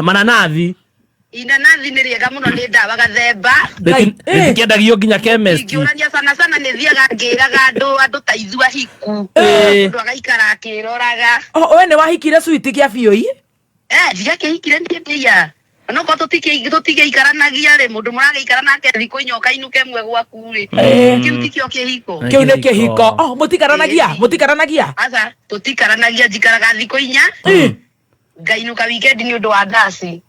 Mananathi. Inanathi nĩ rĩega mũno, nĩ ndawa gathemba. Ngai, eh. Rĩtikĩendagio nginya chemist. Ingĩũrania sana sana nĩ thiaga ngĩraga andũ, andũ ta ithuĩ ahiku. Eh. Mũndũ agaikara akĩroraga. Oh, we nĩ wahikire switi kĩa biũ i? Eh, ndiakĩhikire niĩ ndĩia. Onokorwo tũtigĩikaranagia rĩ, mũndũ mũragĩikara nake thikũ inya ũkainũka ĩmwe gwaku rĩ. Eh. Kĩu tikĩo kĩhiko. Kĩu nĩ kĩhiko. Oh, mũtikaranagia? Ĩĩ. Mũtikaranagia? Aca, tũtikaranagia, njikaraga thikũ inya. Eh. Ngainũka weekend nĩ ũndũ wa ndaci.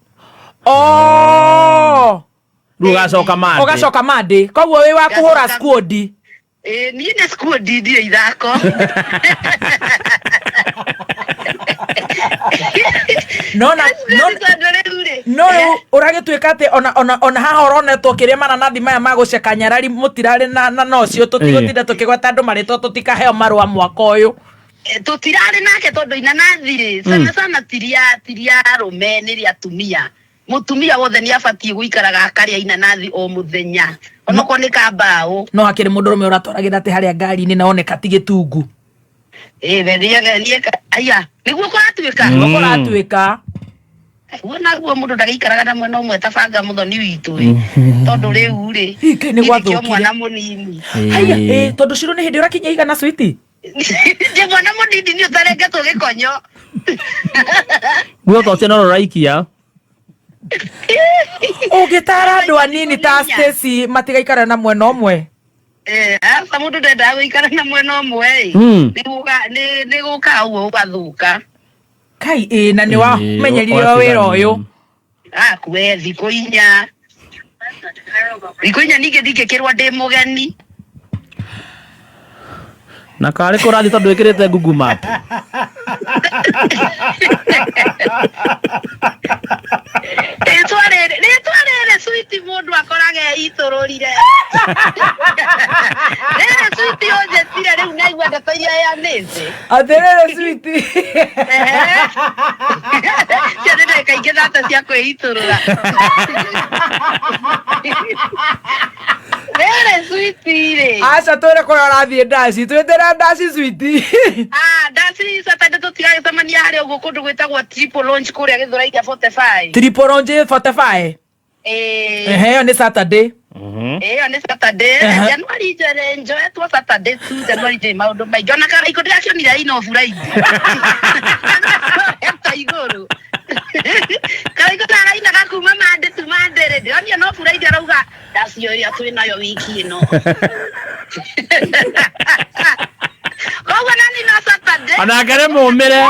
Oh. Rĩu ũgacoka Monday. Ũgacoka Monday. Koguo wĩ wa kũhũra Ngacoka- squad. Ĩĩ, niĩ nĩ squad ndirĩ ithako. No na no Tondũ rĩu rĩ, no rĩu ũragĩtuĩka atĩ ona haha ũronetwo kĩrĩa mananathi maya ma gũceka nyarari mũtirarĩ na nocio tũtigũtinda tũkĩgweta andũ marĩtwa tũtikaheo marũa mwaka ũyũ. Eh, tũtirarĩ nake tondũ inanathi rĩ sana sana tiria arũme, nĩ rĩa atumia. Mũtumia wothe nĩ abatiĩ gũikaraga akarĩa inanathi o mũthenya, onokorwo nĩ kambaũ. No hakĩrĩ mũndũrũme ũratwaragĩra atĩ harĩa ngari-inĩ na oneka ti gĩtungu. Ĩ, we aya nĩguo kũratuĩka. Nĩguo kũratuĩka. Guo naguo mũndũ ndagĩikaraga na mwena ũmwe ta banga mũthoni witũ ĩ, tondũ rĩu rĩ Ĩ, Ngai, nĩ githĩ kĩo gwathũkire. mwana mũnini. Haiya, ĩ, tondũ ciro nĩ hĩndĩ ũrakinyia igana switi. Ndĩ mwana mũnini nĩ ũtarengetwo gĩkonyo. Guoka ũcio no rũraikia. Ũngĩtara andũ anini ta Stacy matigaikara na mwena ũmwe. Eh, aca, mũndũ ndendaga gũikara na mwena ũmwe ĩ. Nĩ gũkaga ũguo ũgathũka. Kai, ĩ, na nĩ wamenyerire wĩra ũyũ. Akue thikũ inya, thikũ inya ningĩ ndingĩkĩrwo ndĩ mũgeni. Na karĩ kũrathiĩ tondũ ĩkĩrĩte Google Map. Rĩtwa rĩrĩ switi mũndũ akoraga eitũrũrire. Rĩrĩ switi ũnjĩtire rĩu naigua ndeto iria yanĩte. Atĩrĩrĩ switi. Cio nĩ ndagĩka ingĩ thate cia kwĩitũrũra. Rĩrĩ switi rĩ. Aca, twĩre kũrĩa ũrathiĩ ndaci, twĩtĩre ndaci switi. Ah, ndaci Saturday tũtigagĩcemania harĩa ũguo kũndũ gwĩtagwo Triple Launch kũrĩa Gĩthũrai kĩa 45. Triple Launch 45. Ĩĩ. Ehe, ĩyo nĩ Saturday. Ĩyo nĩ Saturday. January njere njoetwo Saturday tu. January ndĩ maũndũ maingĩ, ona karaiko ndĩrakĩonire ina oburaindi ta igũrũ. Karaiko karainaga kuma Monday tu Monday rĩ, ndĩronio no buraindi arauga ndacio ĩrĩa twĩ nayo wiki ĩno. Koguo nani no Saturday. Onake nĩ mũmĩre.